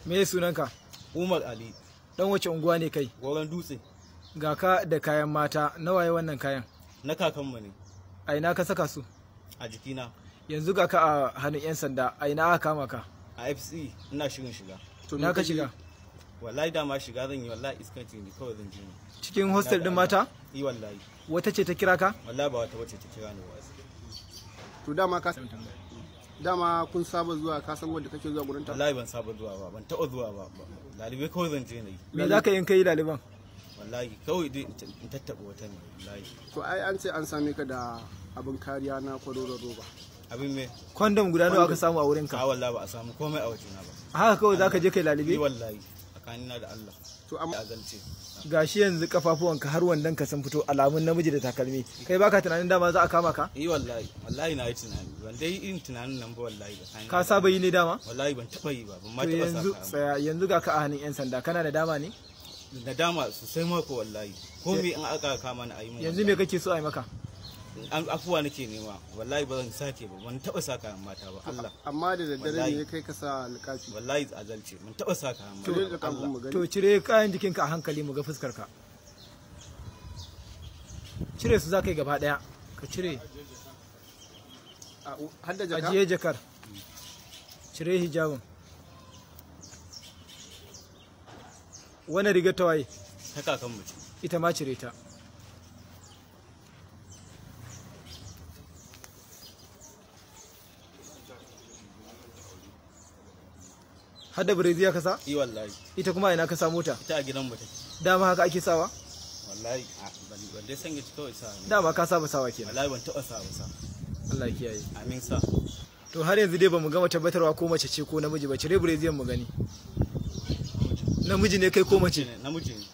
Me sunanka? Umar Ali. Dan wace unguwa ne kai? Goron Dutse. Ga ka da kayan mata, nawa ya wannan kayan? Na kakanmu ne. A ina ka saka su? A jikina. Yanzu ga ka a hannun 'yan sanda, a ina aka kama ka? A FC ina shirin shiga. To na ka shiga? Wallahi dama shiga zan yi, wallahi iskanci ne kawai zan je ne. Cikin hostel din mata? Yi wallahi. Wata ce ta kira ka? Wallahi ba wata wace ta kira ni ba. To dama ka dama kun saba zuwa, ka san wanda kake zuwa gurin ta? Wallahi ban saba zuwa ba, ban taɓa zuwa ba. Lalibai kawai zan je ne. Me za ka yi in kai laliban? Wallahi kawai dai in tattaɓa wata ne wallahi. To ai an ce an same ka da abin kariya na kwaroron roba. Abin me? Kondom guda nawa aka samu a wurin Ka ka? wallahi ba a samu komai a wajena ba. Haka kawai za ka je kai Yi lalibe? wallahi tsakanina da Allah. To amma Azalce. Gashi yanzu kafafuwanka har wandon ka sun fito alamun namiji da takalmi. Kai baka tunanin dama za a kama ka? Yi wallahi, wallahi na yi tunani. Ban dai irin tunanin nan ba wallahi tsakanina. Ka saba yi ne dama? Wallahi ban taɓa yi ba, ban ma To taɓa yanzu sa tsaya, yanzu ga ka a hannun 'yan sanda, kana da dama ne? Nadama sosai mako wallahi. Ko me in aka kama ni a yi min. Yanzu me kake so a yi maka? An afuwa nake nema, wallahi ba zan sake ba, ban taɓa sa kayan mata ba Allah. Amma da daddare Wallahi. ne ya kai ka sa alƙafi. Wallahi azalce, ban taɓa sa kayan mata To ba da kafin Allah. mu gani. To cire kayan jikinka a hankali mu ga fuskar ka. Cire su za ka yi gaba ɗaya. Ka cire. Har da jaka? Ajiye jakar. Cire hijabin. Wannan rigar ta waye? Ta kakanmu ce. Ita ma cire ta. Har da bireziya ka sa? Yi wallahi. Ita kuma ina ka samu ta? Ita a gidan mu take. Dama haka ake sawa? Wallahi ban dai sanya kawai sa. Dama ka saba sawa kenan. Wallahi ban taɓa sa ba sa. Allah ya kiyaye. Amin sa. To har yanzu dai bamu gama tabbatarwa ko mace ce ko namiji ba. Cire bireziyan mu gani. Namiji ne kai ko mace? Namiji ne.